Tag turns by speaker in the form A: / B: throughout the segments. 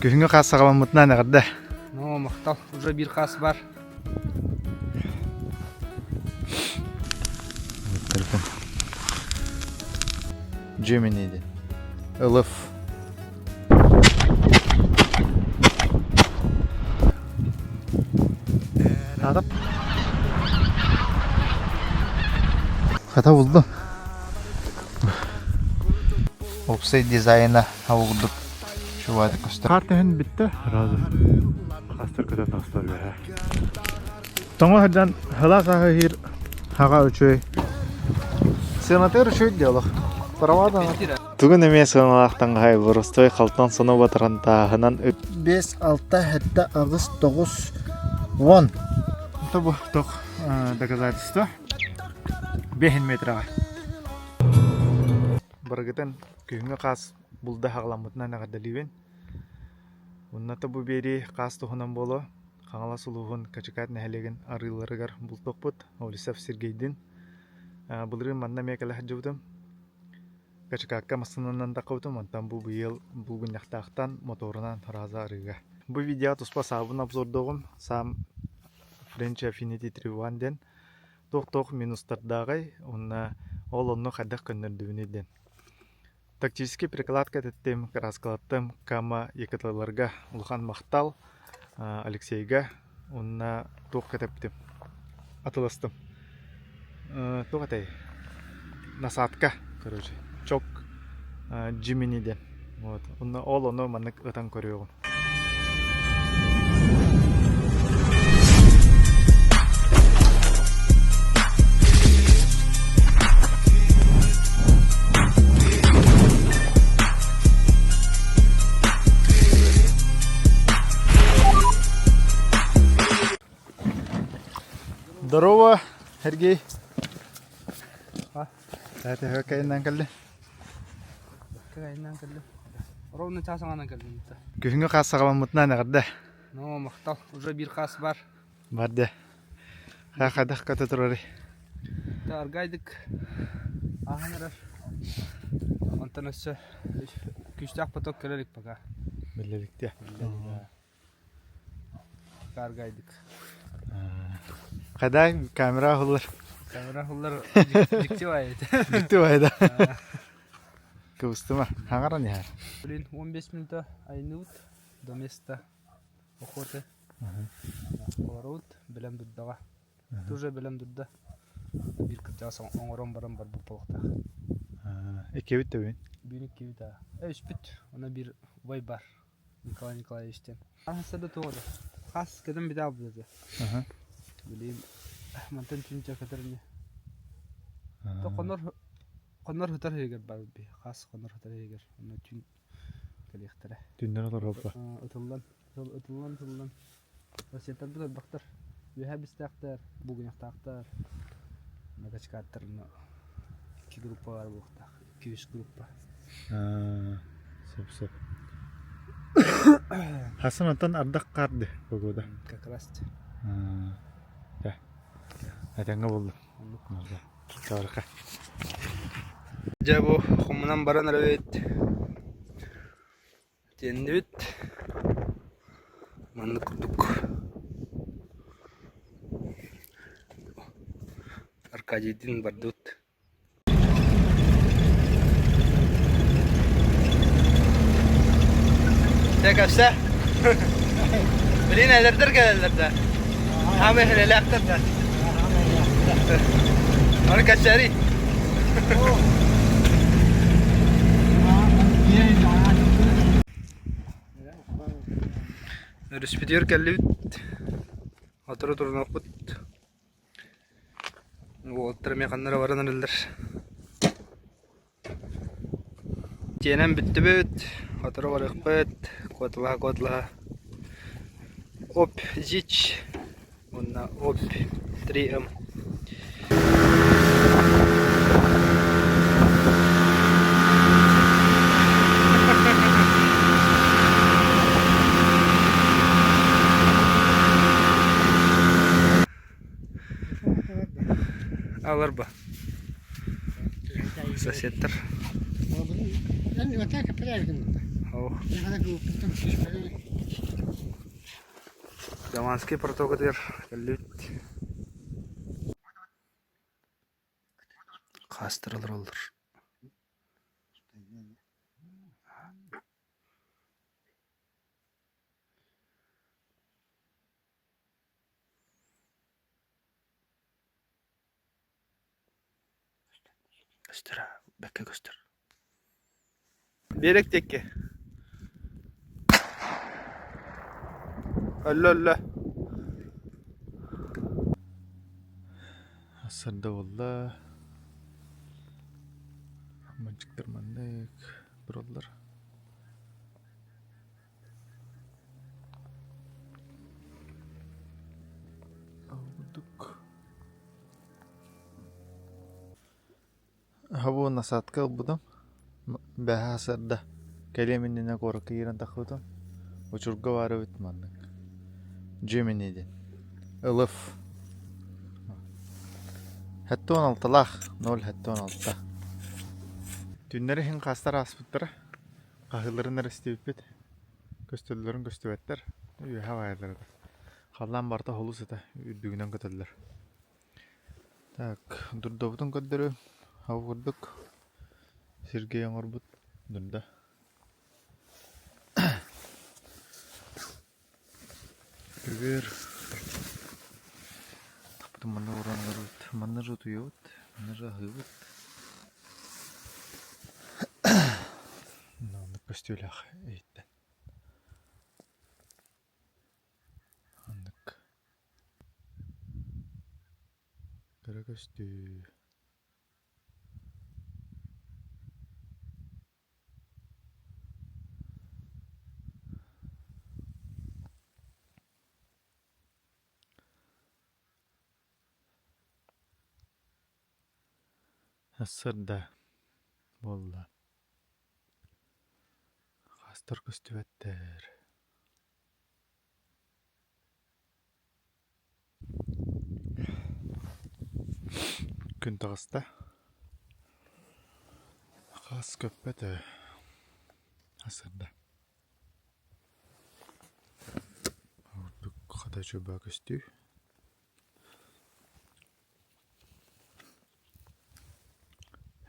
A: Күһүҥҥү хаас саҕаламмытынан эҕэрдэ.
B: Ноо, махтал. Уже биир хаас бар.
A: Gemini диэн. Ылыф. Хата. Хата булдум. Опсай дизайна курдук Чувак көстөр. Хаар түһэн бүттэ сразу. Хастар көтөн тахсар үөһэ. Тоҥо сылдьан сылаас аһы иһир хаҕа үчүгэй. Сыанатыгар үчүгэй диалог. Паравадан. Тугун эмиэ сыаналаахтан хаһай боростой халтан соно батаран тааһынан 5 6 7 8 9 10. Это бу тох доказательство. 5 метраҕа. Барыгытын күһүҥҥү хаас булда хаҕаламмытынан эҕэрдэлиибин. Уонна бу биэрии хаас туһунан буолуо. Хаҥалас улууһун Качыкаат нэһилиэгин арыыларыгар бултуохпут Олесов Сергейдин. Былырыын манна эмиэ кэлэ сылдьыбытым. Качыкаакка массыынанан таххыбытым, онтон бу быйыл Булгунньахтаахтан моторунан Раза арыыга. Бу видео туспа саабын обзордуоҕум. Саам French Affinity 3 диэн туох-туох минустардааҕый уонна ол онно хайдах көннөрдүбүнүй диэн. Тактический прикладка этэттим, кырааскалаттым, Кама ЕКТ-ларга улахан махтал Алексейга уонна туох кэтэптим, атыластым. Туох этэй? Насадка, короче, чок Джимини диэн. Вот. Онно ол ону маннык ытан көрүөҕүм. Здорово, Сергей. Төһө кайынан кэлли?
B: Кайынан кэллим. Ровно час аҥаана кэллим.
A: Күһүҥҥү хаас саҕаламмытынан эҕэрдэ.
B: Ноо, махтал. Уже биир хаас бар.
A: Бар дэ. Хайдах көтө турарый?
B: Аргайдык ааһан эрэр. Онтон өссө күүстээх поток кэлэ илик пока.
A: Биллэ илик дии.
B: Аргайдык.
A: Хайда камера уһуллар.
B: Камера уһуллар дьикти баайы.
A: Дьикти баайы да. Кыбыстыма. Хаҥаран иһэр.
B: Блин, 15 минута айныбыт до места охоты. Олоробут, бэлэм дурдаҕа. Тоже бэлэм дурда. Биир кырдьаҕас оҥорон баран барбыт буолуохтаах.
A: Иккибит да бүгүн?
B: Бүгүн иккибит аа. Үспүт. Онно биир убай бар. Николай Николаевич диэн. Хаһыса да туох да. Хас кэтэн бүтэ аалбыт этэ. Билигин мантан түнчэ көтөр ини. Хонор хонор сытар иһигэр бар би. Хас хонор сытар иһигэр. Онно түн кэлиэхтэрэ.
A: Түннэр олоруоппа.
B: Ытыллан, ытыллан, ытыллан. Россиятарбыт элбэхтэр. Үөһээ бистээхтэр, булгунньахтаахтар, накачкааттар икки группа баар буолуохтаах. Икки-үс группа.
A: Сөп сөп. Хасан онтон ардах хаарды погода.
B: Как раз.
A: Да. Этэҥҥэ буоллун. Чаарка.
B: Дьэ бу хомунан баран эрэбит. Тиэннибит. Маннык курдук Аркадийдыын бардыбыт. Дьэ көрсө. Билигин эдэрдэр кэлэллэр да. Хаамай хэлэлээхтэр да. Аны кэччээрий. Өрүспүтүгэр кэллибит. Отору турунуохпут. Уолаттар эмиэ ханна эрэ баран эрэллэр. Тиэнэн бүттүбүт, сотору барыахпыт, куоталаһа-куоталаһа Оп Зич уонна Оп 3М Аларба Соседтар. Даманский протокатыгар кэллибит. Хаастар олороллор. Көстөр, бэккэ көстөр. Биэрэк диэки. Өллө өллө.
A: Сарда буолла. Мальчиктар маннык тураллар. Курдук. Аһа насадка ылбытым, бэһэ сарда кэлиэм иннинэ куоракка киирэн тахсыбытым, учурга баар эбит маннык Gemini диэн ылыф 76-лаах 0,76. Түүннэри иһин хаастар ааспыттара, хаһыыларын эрэ истибиппит, көстөллөрүн көстүбэттэр, үөһэ баайаллар этэ. Халлаан барыта холус этэ, үрдүгүнэн көтөллөр. Так, дурдабытын көрдөрүөм. Ол курдук Сергей оҥорбут дурда. Көбүөр тахпытын манна ууран олоробут. Манна же утуйабыт, манна же аһыыбыт. Оннук көстүүлээх иһиттэн. Оннук. Кыра көстүү Сырда буолла Хаастар көстүбэттэр Күн таҕыста, хаас көппөт ээ, сырда. Ордук хата чуба көстүү.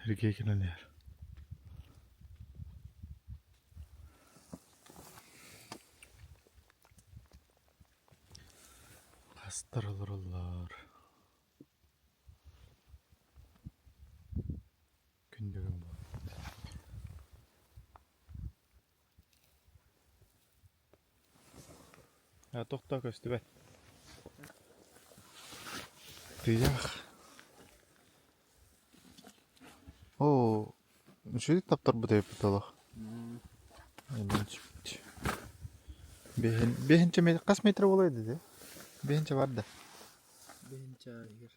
A: Сергей кэлэн иһэр. Хастар олороллор Күн бүгүн буолбут Тохтоо көстүбэт Тыйаах Оо үчүгэй таптарбыт эбиппит олох Бэһинчэ хас метр буолуой дии Бэһинчэ бар да
B: Бэһинчэ иһигэр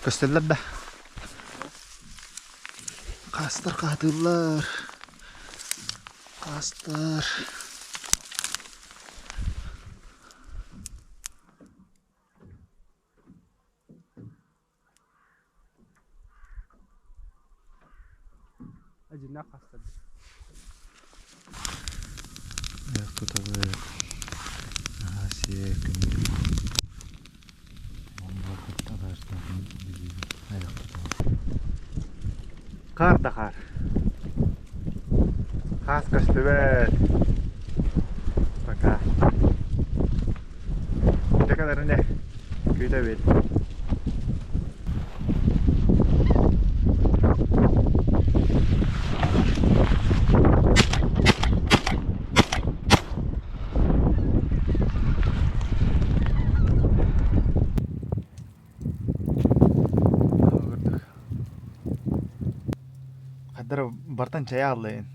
A: Көстөллөр да Хаастар хаатыыллар Хаастар
B: Дьиннээх хастар.
A: Тутабыт наһаа сиэ күндү Хаар да хаар. Хаас көстүбэт. Пока. Дьэ кэлэринэ күүтэбит. Хаддар бартан чай ааллайын.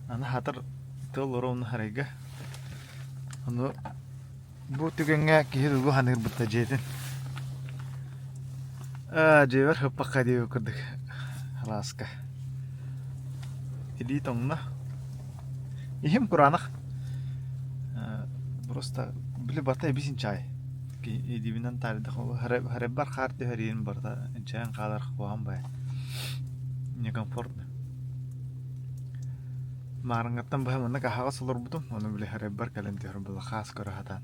A: Аны хатар тыл ровно харайга. Ону бу түгэҥҥэ киһи тугу саныырбыт да дьиэтин. Аа, дьиэбэр хыппакка диэбит курдук алааска. Илии тоҥно. Иһим кураанах. Просто били барыта эбисин чай. Илиибинэн таарыйдахха харайбар хаар түһэриин барыта инчээн хаалар куһаҕан баайа. Некомфортно. Маарыҥҥаттан быһа маннык аһаҕас олорбутум, ону били харайбар кэлэн түһэр буолла хаас көрө сатаан.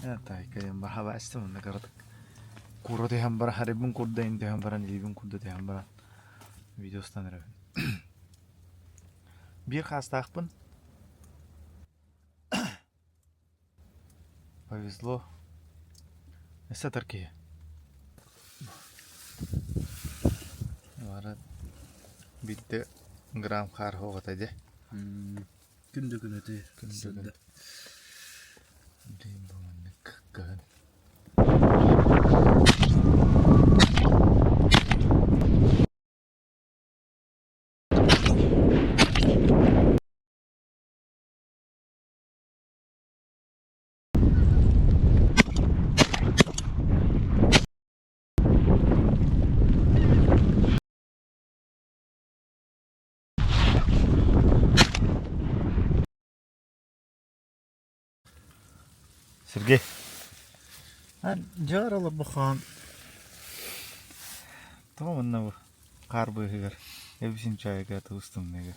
A: Ээ таайкайым баһаба эстим онно кыратык. Куура түһэн баран харайбын курдайын түһэн баран илиибин курда түһэн баран видео устан эрэбин. Биир хаастаахпын. Повезло. Өссө атар киһи. Бары биирдэ грамм хаар оҕото дьэ.
B: Күн да күн өтүй.
A: Күн да күн. Дим бу маннык кыһын. Сергей. Дьаар олорбохоон тоҕо манна бу хаар быыһыгар эбисин чаайга тубус тымныыга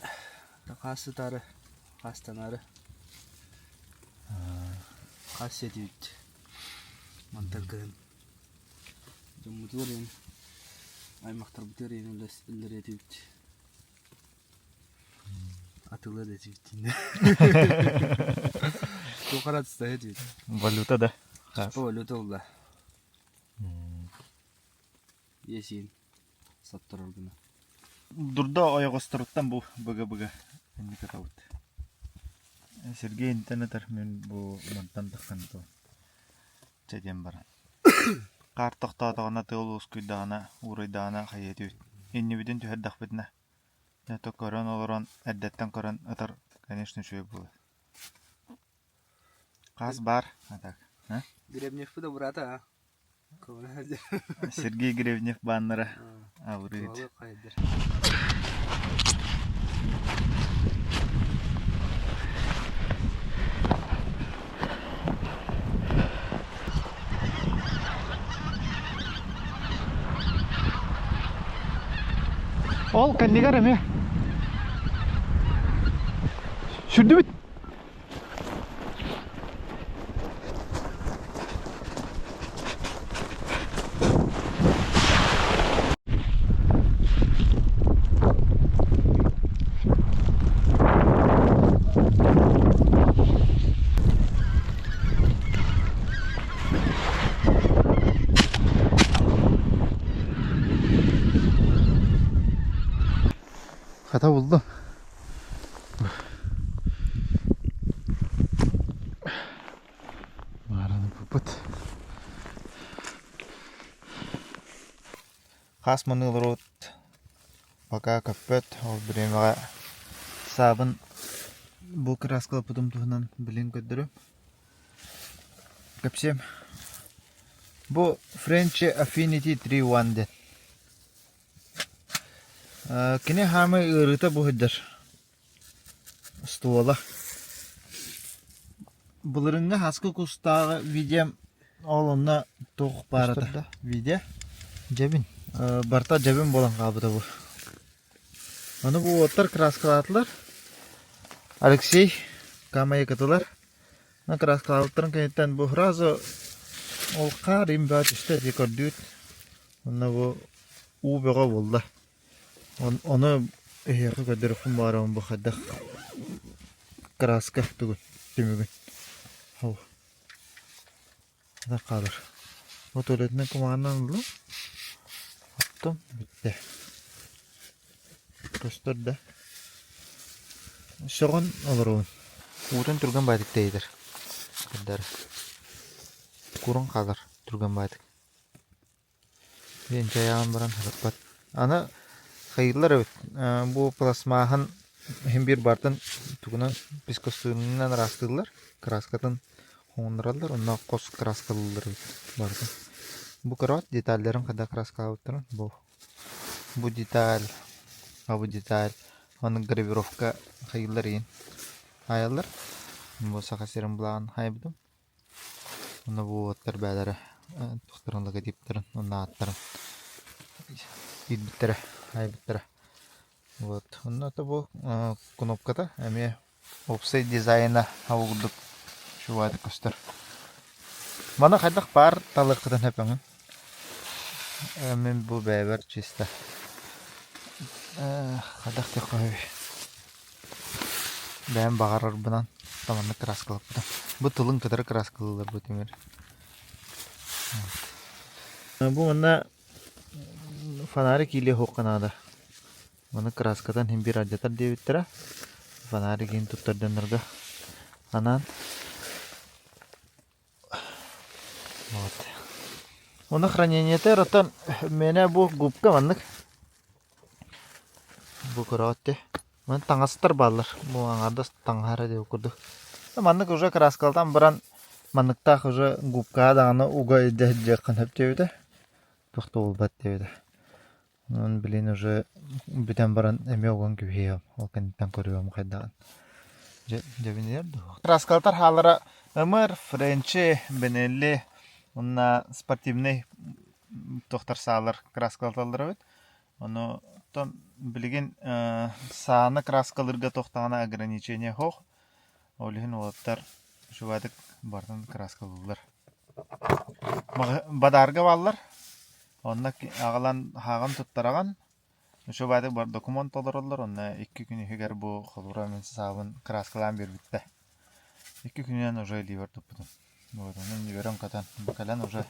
B: Хаас сытаары, хаастанаары. Хаас сиэтибит. Мантан кыһын дьоммутугар иһин, аймахтарбытыгар иһин үллэриэтибит. Атыылыа да этибит Туох аратыста этибит.
A: Валюта да.
B: Туспа валюта булла. Иэсиин сотторор гына.
A: Дурда ойоҕосторуттан бу быга-быга инник атабыт. Сергей интэн этэр мин бу мантан тахсан то чэ диэн баран. Хаар тохтоотоҕуна тыал уоскуйдаҕына уурайдаҕына хайыа этибит. Иннибитин түһэрдэхпитинэ это көрөн олорон эрдэттэн көрөн ытар конечно үчүгэй буолар. Хаас баар а так а?
B: Гребневпы да брата а?
A: Сергей Гребнев бааннара абырыыт. Ол кэннигэр эмиэ сүрдүбүт. Хата булдум. Маараны булбут. Хас маныылар пока көппөт ол бириэмэҕэ саабын бу кырааскалаппытым туһунан билин көрдөрүм. Кэпсиэм. Бу French Affinity 3-1 диэн. Кини хаамай ыарыыта бу сылдьар ствола. Былырыҥҥы хаска кустааҕы видеом ол онно туох баар этэ видео дьэбин барыта дьэбин буолан хаалбыта бу. Ону бу уоттар краскалаатылар. Алексей Камайыкытылар. Краскалаабыттарын кэнниттэн бу сразу ол хаар им бөҕө түстэ ити көрдүүт. Онно бу уу бөҕө буолла. Ону эһиэхэ көрдөрүөхпүн баҕарабын бу хайдах краска тугун түмүгүн. Ол хаалар. Бу туалетнай кумаҕанан ыллым. Оттон бүттэ. Көстөр да. Сөҕөн олоробун. Уутун түргэн баайдык тэйитэр. Курун хаалар түргэн баайдык. Диэн чайаан баран сырыппат. Аны хайыыллар эбит. Бу пластмаһын иһин биир бартын тугунан пескоструйунан ыраастыыллар, краскатын хоҥуннараллар, онно хос краскалыыллар эбит барытын. Бу кыраҕат деталларын хайдах краскалаабыттарын бу бу деталь, а бу деталь аны гравировка хайыыллар иһин хаайаллар. Бу Саха сирин былаан хайбытым. Онно бу уолаттар бэйэлэрэ туохтарын логотиптарын уонна ааттарын иирбиттэрэ, айбыттара. Вот. Онно это бу кнопката эмиэ уопсай дизайна ол курдук чувак көстөр. Маны хайдах баар талыаххытын сөп Мин бу бэйэбэр чисто хайдах диэххэ сөбүй Бэйэм баҕарарбынан маннык кырааскалаппытым. Бу тылын кытары кырааскалыыллар бу тимир. Бу манна фонарик иилиэ наада. Маны кырааскатан иһин биир алдьатар диэбиттэрэ. Фонарик иһин туттар дьоннорго анаан. Вот. Уонна хранениета оттон миэнэ бу губка маннык. Бу көрөҕүт дии. Маны таҥастар бааллар. Бу аҥаардас таҥаһа эрэ диэбит курдук. Маннык уже краскалатан баран манныктаах уже губкаҕа даҕаны уга илдьэ сылдьыаххын сөп диэбитэ. Туох да буолбат диэбитэ. Онон билин уже бүтэн баран эмиэ уган кэбиһиэм. Ол кэнниттэн көрүөм хайдаҕын. Дьэ, дьэбинийэр дуо? Краскалатар хаалара ымыр, френчи, бенелли уонна спортивный туохтар саалар краскалаталлар эбит. Ону оттон билигин сааны краскалыырга туох даҕаны ограничение суох. Ол иһин уолаттар үчүгэйдик барытын краскалыыллар. Бадаарга бааллар. Онно аҕалан ааҕан туттараҕын, үчүгэйдик бар докумуон толороллор, онно 2 күн иһигэр бу холобура мин саабын кырааскалаан биэрбиттэр. 2 күнүнэн уже илиибэр туппутум. Вот онон үөрэн-көтөн бу кэлэн уже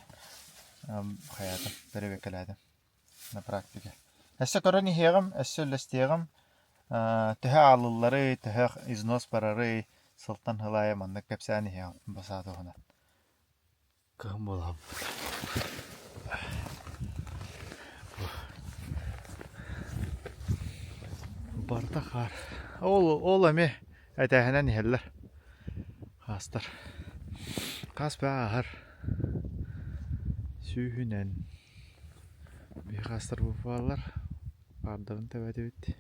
A: хайаатым, бэрэбиэркэлээтим на практике. Өссө көрөн иһиэҕим, өссө үллэстиэҕим, төһө аалылларый, төһө износ барарый, сылтан сыл аайы маннык кэпсээн иһиэҕим бу саа туһунан. Кыһын буолабыт. Барыта хаар. Ол, ол эмиэ этээһинэн иһэллэр. Хаастар. Хаас баа ааһар. Сүүһүнэн. Биһи хаастар бааллар. Паардарын тэбэтибит.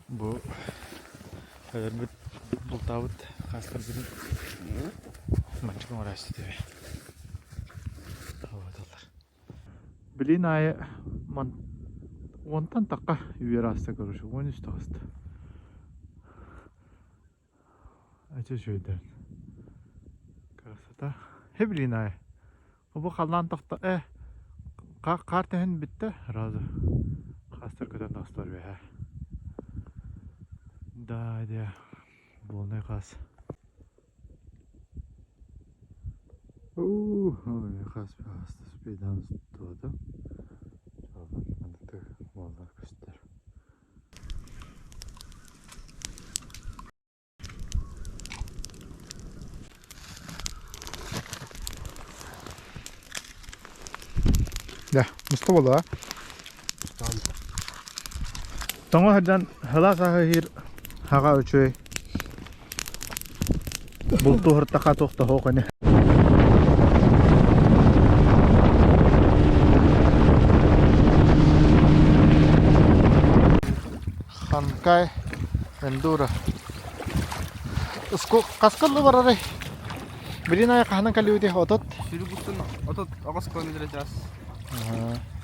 A: Бу өлөрбүт бултаабыт хаастарбытын манчык оҥорооччу этибит. Билин аайы уонтан тахха үөр ааста короче, 13 таҕыста. Эчи үчүгэйдэрин. Красота. Хе билин аайы. Бу халлаан тохто э хаар түһэн бүттэ сразу хаастар көтөн таҕыстылар үөһэ. Да дьэ буолнай хаас. Уу, хаас хааста спидан туода. Маннык буоллар көстөр. Дьэ, муста буолла Тоҥо сылдьан сылаас аһы иһиир хаҕа үчүгэй. Бултуһуртаха туох да суох ини. Ханкай эндуро. Ыску хаскыллы барарый? Билин айы хаһынан кэлибити отут?
B: Сүрүгүттэн 38 километр час.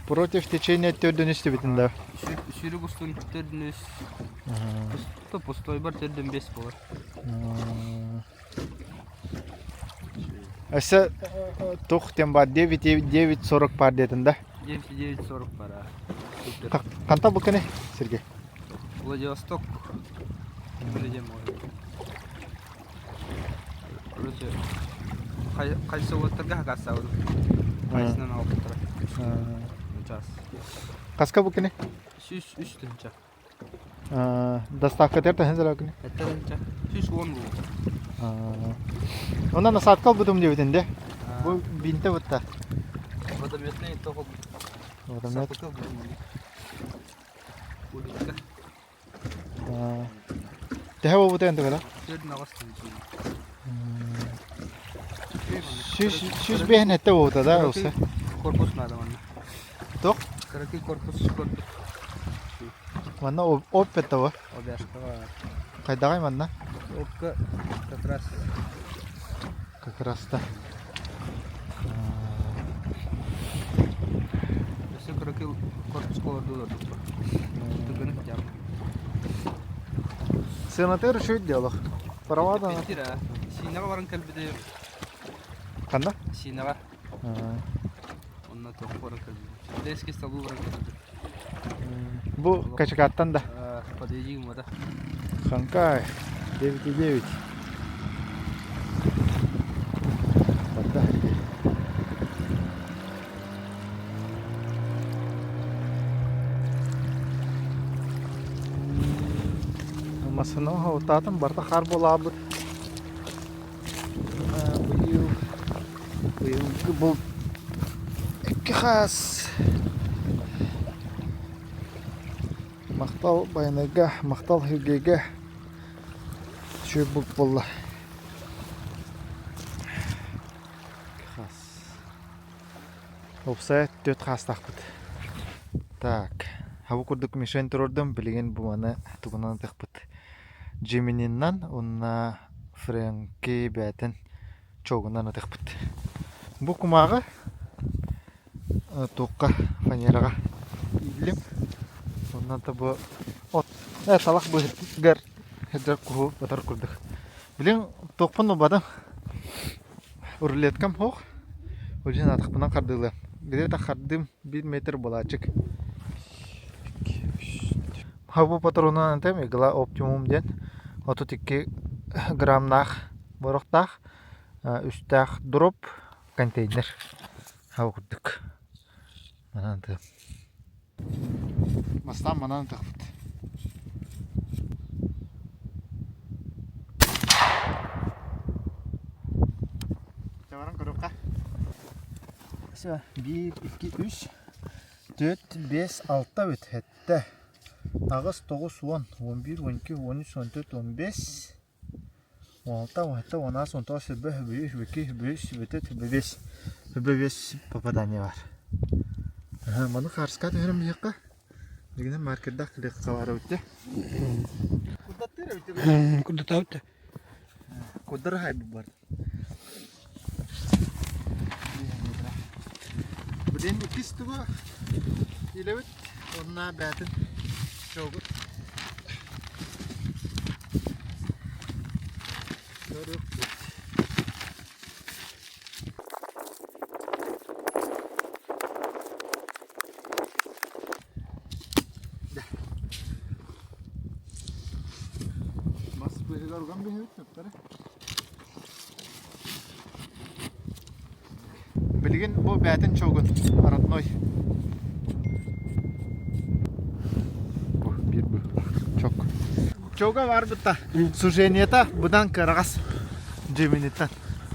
A: Против течения төрдөн истибитин да.
B: Сүрүк устун төрдөн үс. Пустой бар төрдөн бес болар.
A: Өссө тух тем бар 9,9,40 бар дедин да?
B: 9,9,40 бар.
A: Ханта бу кene, Сергей?
B: Владивосток. Короче, хайсы уоттарга хакассабын. Хайсынан алыптара. Час.
A: Хаска бу кene?
B: 103 тыһынча.
A: Доставка тер таһын залакыны.
B: Тыһынча. 110 бу.
A: Онон насадка албытым диэбитин де. Бу бинте бутта.
B: Водометный тоҕо.
A: Водомет.
B: Улитка.
A: Төһө буолбута эн тугара?
B: 4 8
A: 105 эттэ буолбута да уса.
B: Корпус надо манна.
A: Туох?
B: Кыракый корпус корпус.
A: Манна оппет того.
B: Обяжкаға.
A: Хайдаҕай манна?
B: Опка как раз.
A: Как раз та.
B: Өссө кыракый кыл корпуска олордулар дуппа. Тыгыны хотя бы.
A: Сыанатыгар үчүгэй диалог. Паравада.
B: Сиинэҕэ баран кэлбити.
A: Ханна?
B: Сиинэҕэ. Онно тоҕо баран кэлбитим. Лески столу баран кэлбитим.
A: Бу Качакаттан да?
B: Подведи гыммата.
A: Ханкай, 9,9. Барда Массыына утаатын барыта хаар буолаабыт. Быйыл быйылгы булт икки хаас Махтал Байанайга, махтал Сергейгэ үчүгэй булт буолла. Хаас. Уопсайа түөрт хаастаахпыт. Так, хабы курдук мишень туруордум, билигин бу маны тугунан ытыахпыт. Джимининнан уонна Фрэнки бээтин чогунан ытыахпыт. Бу кумааҕы туохха фанераҕа ииллим. Оннуттан бу от талах быыһыгар сылдьар куһу ытар курдук. Билигин туохпун ылбатым. Рулеткам суох. Ол иһин атахпынан хардыылыам. Где-то хардыым биир метр буолааччык. Бу патронунан этим игла оптимум диэн 32 граммнаах борохтаах үстээх дроп контейнер Хау курдук. Манан тыам. Бастаан манан ытахпыт. Чабаран көрүөххэ. Все, биир, икки, үс, түөрт, биэс, алта бүт, сэттэ, аҕыс, тоҕус, уон, 11, 12, 13, 14, 15, 16, 17, 18, 19, 20, 21, 22, 23, 24, 25, 25 попадание бар. Маны хаарыска түһэрэн биһиэххэ. Дигинэн маркердаах килиэххэ баар эбит. Курдаттыыр эбит.
B: Курдатаабыт.
A: Курдары хайбыт бар. Билин иккис тугу илэбит, онна бээтин чогут. Көрүөхпүт. Бас быыһыгар уган биһэбит төптөрө. Билигин бу бээтин чогун родной. Бу биир бу чок. Чога бар бытта. Сужениета быдан кыраҕас дьиминиттэн.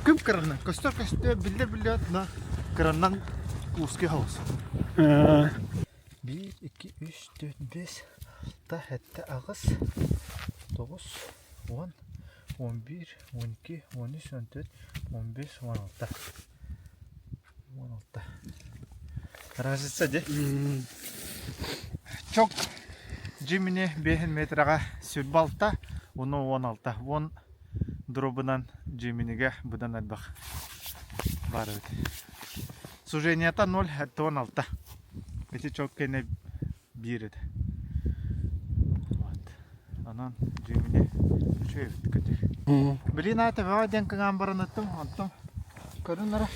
A: Күп кыраннан көстөр көстүө биллэр биллэр но кыраннан узкий хаус. Биир, икки, үс, төрт, бес, алта, сэттэ, аҕыс, тоҕус, уон, 11, 12, 13, 14, 15, 16. 16. Разница де. Чок Джимини 5 метраға сүрбі алта, оны 16. Он дробынан Джиминиге бұдан әлбақ бар эбит. Суженията 0,16. Эти чок кене биир этэ. Вот. Онон дьүмүнэ үчүгэй эбит көтөр. Билин аата бөҕө диэн кыҥаан баран ыттым, онтон көрүн эрэ.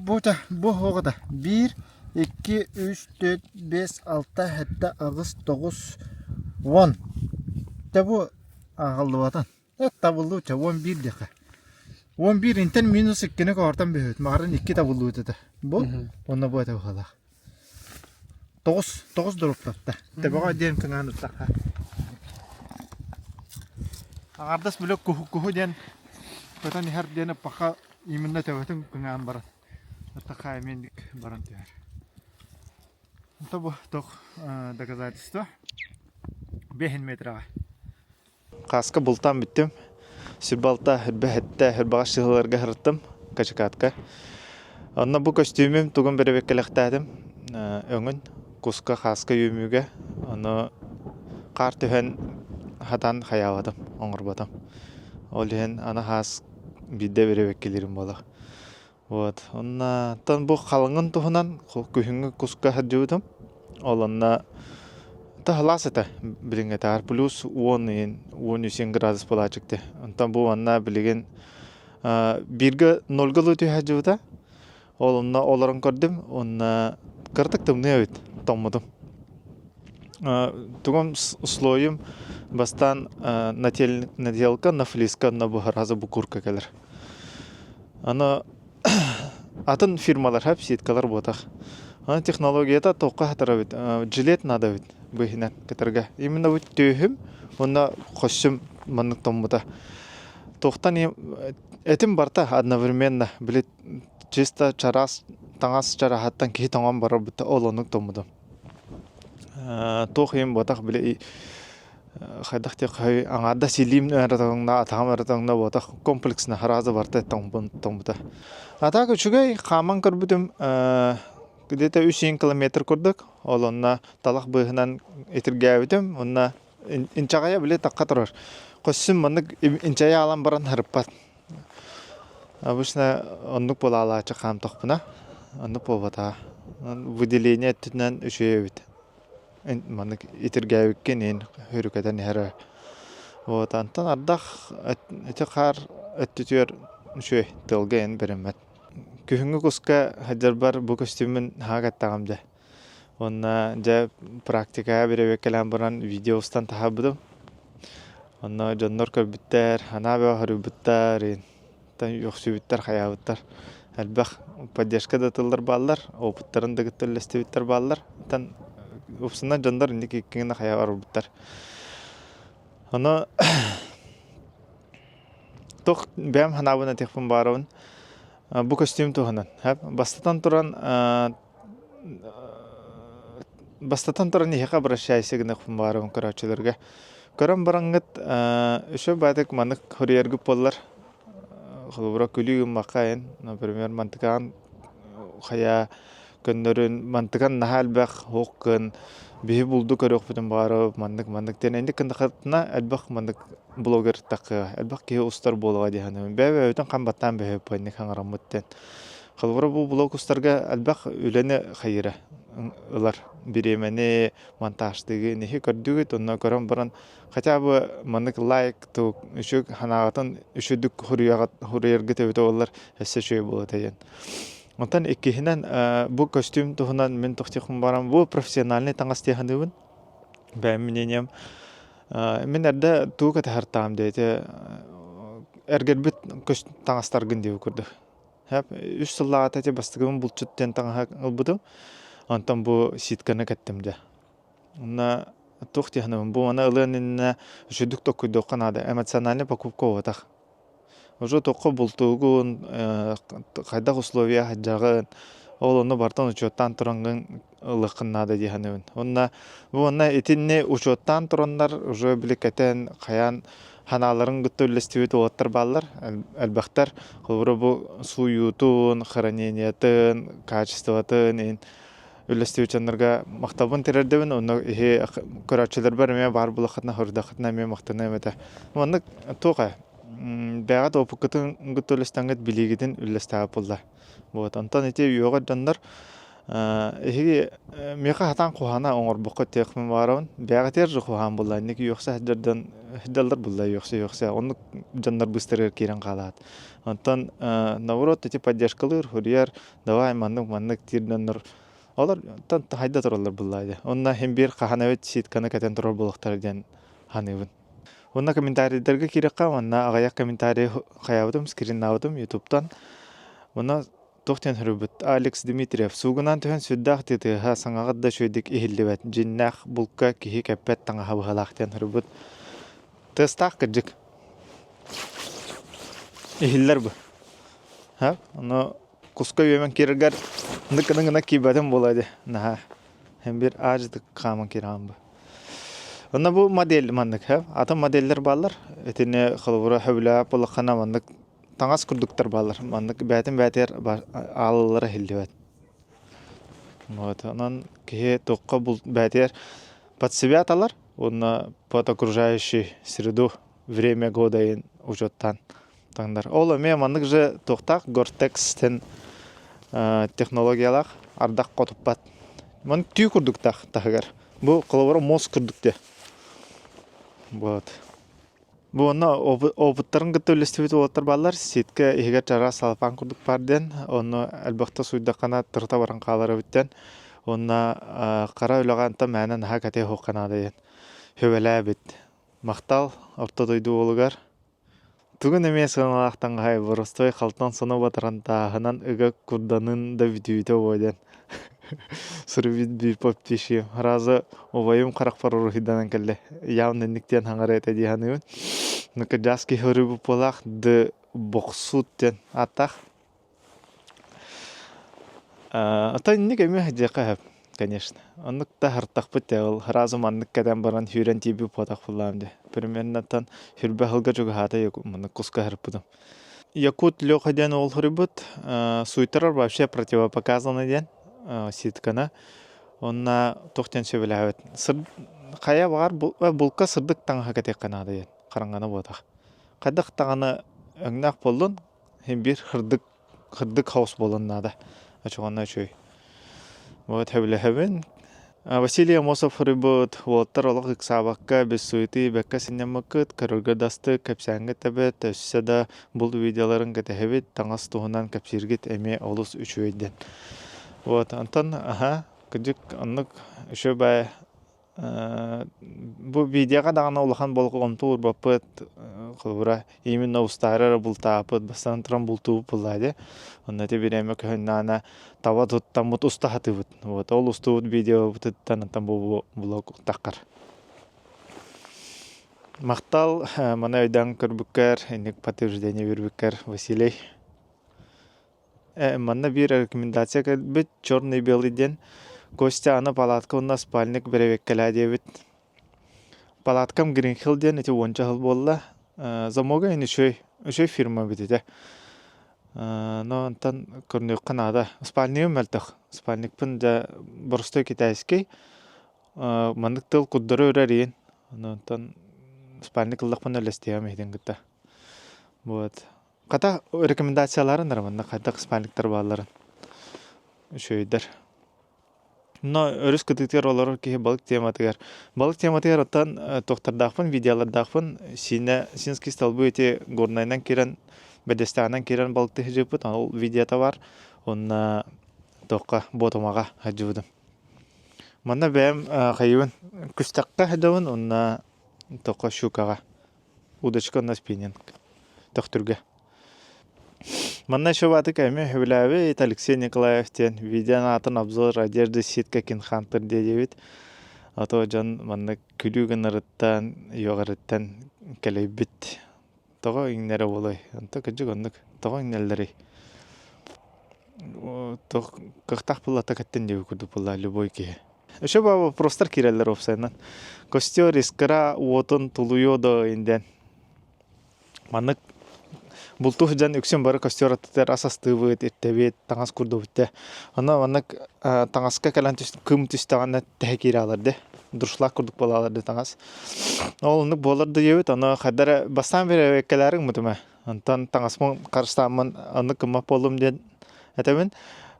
A: Бу бу оҕото биир, икки, үс, төрт, биэс, алта, сэттэ, аҕыс, тоҕус, уон. Дьэ бу ааҕыллыбатын. Табыллыбыт 11 диэххэ. 11 интэн минус иккини коортон бүһүт. Марын икки табыллыбыт этэ. Бу онно бу этэ быһалаах. Тоҕус, тоҕус доруптатта. Төбөҕө диэн кыҥаан ыттахха. Аҥардас били куһу, куһу диэн көтөн иһэр диэн ыппахха именно төбөтүн кыҥаан баран ыттахха эмиэ баран түһэр. Это бу тох доказательство. Бэһин метраҕа. Хааска бултаан бүттүм. Сүрбалта, үрбэһэттэ, үрбаҕас сыһыыларга сырыттым, Качакатка. Онно бу көстүүмүм тугун бэрэбиэркэлэхтээтим. Өҥүн куска, хааска үөмүүгэ. Ону хаар түһэн хатан хайаабатым, оҥорботум. Ол иһин аны хаас биирдэ бэрэбиэркэлиирим буолар. Вот. Оннтон бу халыҥын туһунан күһүҥҥү куска сылдьыбытым. Ол онно таһылаас этэ билиҥҥэтээҕэр плюс 10 13 градус буолааччыкты. Онтон бу манна билигин бииргэ нольга лыы түһэ сылдьыбыта. Ол онно олорон көрдүм уонна кыратык тымныы эбит, тоҥмутум. Тугум слойум бастаан нателка на флиска на буһараза букурка кэлэр. Аны атын фирмалар хап сеткалар буотах. Аны технологията тоққа хатар эбит. Жилет надо эбит быһынан кытарга. Именно бу түөһүм уонна хосчум маннык томмута. Туохтан этим барта одновременно били чисто чараас таҥас чарааһыттан киһи тоҥон барар бутта ол оннук тоҥмутум. Туох иһин буотах били хайдах диэххэ аҥаардас илиим эрэ тоҥно, атаҕым эрэ тоҥно буотах комплексно сразу барыта тоҥмута. А так үчүгэй хааман көрбүтүм где-то 3 километр курдук. Ол онно талах быыһынан итиргээбитим уонна инчэҕэйэ били тахха турар. Костюм маннык инчэйэ аалан баран һарыппат. Обычно оннук буолаалааччы хаамтахпына, оннук буолбатаҕа. Выделение өттүнэн үчүгэй эбит. Маннык итиргээбиккин иһин хөрүкэтэн иһэрэ. Вот онтон ардах ити хаар өттүтүгэр үчүгэй тыалга иһин бэриммэт. Күһүҥҥү куска сылдьарбар бу көстүүммүн наһаа кэтэҕим дьэ. Уонна дьэ практикаҕа бэрэбиэркэлээн баран видео устан таһаарбытым. Онно дьоннор көрбүттэр, анаа бөҕө хоруйбуттар, үөхсүбүттэр, хайаабыттар. Элбэх поддержка да тыллар бааллар, опыттарын да кытта үллэстибиттэр бааллар. Оттон упсунан дьоннор инник иккиҥҥэ хайа барбыттар. Ону туох бэйэм санаабын этиэхпин баарабын. Бу көстүүм туһунан. Бастатан туран эһиэхэ обращайся гыныахпын баарабын көрөөччүлэргэ. Көрөн бараҥҥыт үчүгэй баайдык маннык хоруйаргыт буоллар, холобура күлүү гыммакка эн, например, мантыкаан хайа көннөрүн мантыкан наһаа элбэх уох гын биһи булду көрүөхпүтүн баҕарабыт маннык маннык диэн инник гыннахытына элбэх маннык блогер таххыа элбэх киһи устар буолуоҕа дии саныыбын. Бэйэ-бэйэбитин хам баттаан бөһүөппүт инник хаҥараммыт диэн. Холобура бу блог устарга элбэх үлэни хайыыра ылар бириэмэни монтажтыыгын иһи көрдүгүт онно көрөн баран хотя бы маннык лайк ту үчүг санааҕытын үчүгдүк хуруйаргыт эбитэ буоллар өссө үчүгэй буолуо этэ диэн. Онтон иккиһинэн бу көстүүм туһунан мин тохтуохпун баран бу профессиональный таҥас дии саныыбын. Бэйэм мнением. Мин эрдэ тугу кэтэһэртаҕым диэти эргэрбит таҥастаргын диэбит курдук. Үс сыллааҕыта ити бастакыбын булчут диэн таҥаһа ылбытым. Онтон бу ситканы кэттим дьэ. Онно туох дии саныыбын, бу маны ылыан иннинэ үчүгдүк толкуйдуохха наада. Эмоциональнай покупка буолбатах. Уже туохха бултуугун, хайдах условия сылдьаҕын, ол ону барытын учуоттаан тураҥҥын ылыаххын наада дии саныыбын. Уонна бу манна итинни учуоттаан тураннар уже били кэтэн, хайаан санааларын кытта үллэстибит уолаттар бааллар, элбэхтэр. Холобура бу сууйуутун, хранениетын, качествотын иһин үллэстибит дьоннорго махталбын тириэрдэбин. Онно иһи көрөөччүлэрбэр эмиэ баар буоллаххытына, хоруйдаххытына эмиэ махтаныам этэ. Маннык туох ээ, бэйэҕит опыккытын кытта үллэстэҥҥит билиигитин үллэстэҕит буолла. Вот, онтон ити үөҕэр дьоннор эһиги миэхэ сатаан куһаана оҥорбокко тиэхпин баарабын. Бэйэҕитигэр же куһаан буолла, инники үөхсэ сылдьар сылдьаллар буолла үөхсэ-үөхсэ. Оннук дьоннор быыстарыгар киирэн хаалаат. Онтон наоборот ити поддержкалыыр, суруйар, давай маннык-маннык диир дьоннор олор хайда тураллар буолла дии. Онно иһин биир хаһан эбит ситканы кэтэн турар буолуохтара диэн саныыбын. Уонна комментарийдарга киирэххэ уонна аҕыйах комментарий хайаабытым, скриннаабытым ютубтан. Уонна туох диэн суруйбут Алекс Дмитриев суугунаан түһэн сүрдээх тыатыһа саҥаҕыт да үчүгэйдик иһиллибэт дьиннээх булка киһи кэппэт таҥаһа быһалаах диэн суруйбут. Тыастаах кырдьык. Иһиллэр бу. Ха? Ону куска үөмэн киирэргэр нык-гына киирбэтим буолуо дии наһаа. Һэн биир аадьытык хааман киирэҕин бу. Онно бу модель маннык атын модельлэр бааллар. Итини холобура сөбүлээбэт буоллаххына маннык таҥас курдуктар бааллар. Маннык бэйэтин бэйэтигэр аалаллара иһиллибэт. Вот онон киһи туохха бэйэтигэр под себя талар уонна под окружающую среду время года учуоттаан. Таҥнар. Ол эмиэ маннык же туохтаах Гортекс-тэн технологиялаах ардах хотуппат. Ман түү курдуктаах таһыгар. Бу холобура муос курдук диэ. Вот. Бу онно опыттарын кытта үллэстибит уолаттар бааллар. Ситка иһигэр чараас салапаан курдук баар диэн. Онно элбэхтэ суйдаххына тырыта баран хаалар эбиттэн. Уонна хара үлэҕэ онтон мээнэ наһаа кэтиэ суохха наада диэн сүбэлээбит. Махтал орто дойду уолугар. Тугун эмиэ сыаналаах таҥаһай боростуой халтан соно батарантааһынан ыга курданын да бүтүүтэ буо диэн суруйбут биир подписчигым. Раза убайым харахпар уруһуйданан кэллэ. Явно инник диэн хаҥара этэ дии саныыбын. Ну кырдьаҕас киһи уруйбут буолаах ды бохсуут диэн ааттаах. Оттон инник эмиэ диэххэ сөп, конечно. Оннук да аһартахпыт дии ол сразу маннык кэтэн баран сүүрэн тиийбит буотах буоллаҕым дии. Примерно оттон сүрбэ сылга чугаһаата маннык куска аһарпытым. Якут Леха диэн уол суруйбут суйтарар вообще противопоказано диэн ситканы. Уонна туох диэн сөбүлээбэт. Хайа баҕар булка сырдык таҥаһы кэтиэххэ наада диэн хараҥаны буотах. Хайдах даҕаны өҥнөөх буоллун, Син биир сырдык сырдык хаос буолан наада. Очоҕонно үчүгэй. Вот сөбүлэһэбин. Василий Амосов суруйбут уолаттар олох ыксаабакка, без суеты бэккэ сынньаммыккыт, көрөргө да астык, кэпсээҥҥит эбит, өссө да бул видеоларын кэтэһэбит, таҥас туһунан кэпсииргит эмиэ олус үчүгэй диэн. Вот, онтон аха, кырдьык оннук үчүгэй баай Бу видеоҕа даҕаны улахан болҕомто уурбаппыт, холобура, именно устаары эрэ бултаабыт, бастаан туран бултуубут буоллаҕа дии. Онно ити бириэмэ көһүннэҕинэ таба туттаммыт уста сатыыбыт. Вот ол устубут видеобытыттан оттон бу блог таххар. Махтал маны өйдөөн көрбүккэр, инник подтверждение биэрбиккэр, Василий. Манна биир рекомендация кэлбит черный белый диэн Костя аны палатка уонна спальник бэрэбиэккэлээ диэбит. Палаткам Green Hill диэн ити уонча сыл буолла. Замога ин үчүгэй, үчүгэй фирма эбит этэ. Но онтон көрүнүөххэ наада. Спальнигым мөлтөх. Спальникпын дьэ боростуой китайский. Маннык тыл курдары өрө эрийин. Онтон спальник ыллахпына үллэстиэҕим иһитин кытта. Вот. Хата рекомендацияларын эрэ манна хайдах спальниктар баалларын үчүгэйдэр. Но өрүс кытыытыгар олорор киһи балык тематыгар. Балык тематыгар оттон туохтардаахпын, видеолардаахпын Сиинэ Синский столбы ити Горнайынан киирэн Бэдэстээҕинэн киирэн балыктыы сылдьыбыппыт. Ол видеота бар. Уонна туохха Буотумаҕа сылдьыбытым. Манна бэйэм хайыбын күстэххэ сылдьабын уонна туохха щукаҕа Удочка на спиннинг. Төхтүргэ. Манна еще баатык эмиэ сөбүлээбит Алексей Николаев диэн видеон аатын обзор одежды ситка кинхантер диэбит. А то дьон маннык күлүү гынарыттан, үөҕэриттэн кэлэйбит. Тоҕо иҥнэрэ буолуой? Онто кырдьык оннук. Тоҕо иҥнэллэрий? Кыахтаах буоллата кэттин диэби курдук буолла любой киһи. Еще ба вопростар киирэллэр уопсайынан. Костер искра уотун тулуйуо да инден. Маннык бултуу сылдьан үксүн бары костер аттытыгар ас астыыбыт, иртэбит, таҥас курдубут те. Онно маннык таҥаска кэлэн кым түстэҕинэ тэһэ киирэ алар де. Дуршлаг курдук буолалар де таҥас. Ол оннук буолар да диэбит, ону хайда эрэ бастаан бэрэбиэркэлээри гыммытым ээ. Онтон таҥаспын харыстааммын оннук гыммат буоллум диэн этэбин.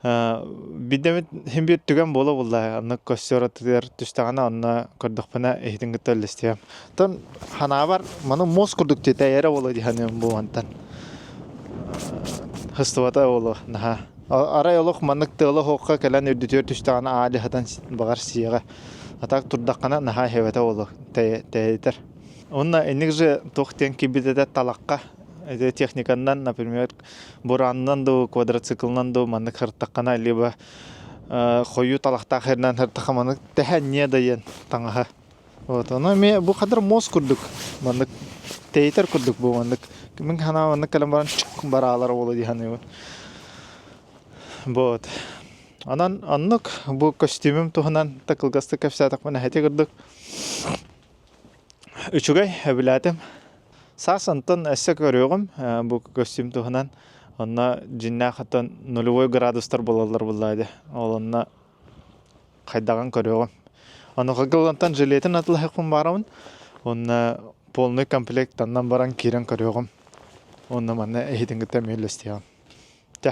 A: Биирдэ эмит син биир түгэн буола буолла. Оннук костер аттыгар түстэҕинэ онно көрдөхпүнэ иһитин кытта үллэстиэм. Оттон ханаабар маны муос курдук тиэтэйэрэ буолуо дии саныыбын бу мантан. Сыстыбата буолуо наһаа. Арай олох маннык тыала суохха кэлэн үрдүтүгэр түстэҕинэ аа дьаһатан баҕар сиэҕэ. А так турдаххына наһаа иһэбэтэ буолуо тэйитэр. Уонна инник же туох диэн киирбит этэ талахха ити техниканнан, например, буранынан дуу, квадроциклынан дуу маннык сырыттаххына либо хойуу талахтаах сиринэн сырыттахха маннык тэһэ не дайан таҥаһа. Вот ону эмиэ бу хадыр муос курдук маннык тэйитэр курдук бу маннык мин санаабар маннык кэлэн баран бараалар буолуо дии саныыбын. Вот. Онон оннук бу көстүүмүм туһунан да кылгастык кэпсээтэхпинэ ити курдук Үчүгэй, сөбүлээтим. Саас онтон өссө көрүөҕүм бу көстүүм туһунан. Онно дьиннээх оттон нулевой градустар буолаллар буоллаа дии. Ол онно хайдаҕын көрүөҕүм. Онуоха онтон жилетин атылаһыахпын баарабын. Уонна полный комплект аннан баран киирэн көрүөҕүм. Онно манна эһитин кытта эмиэ үллэстиэҕим. Чэ.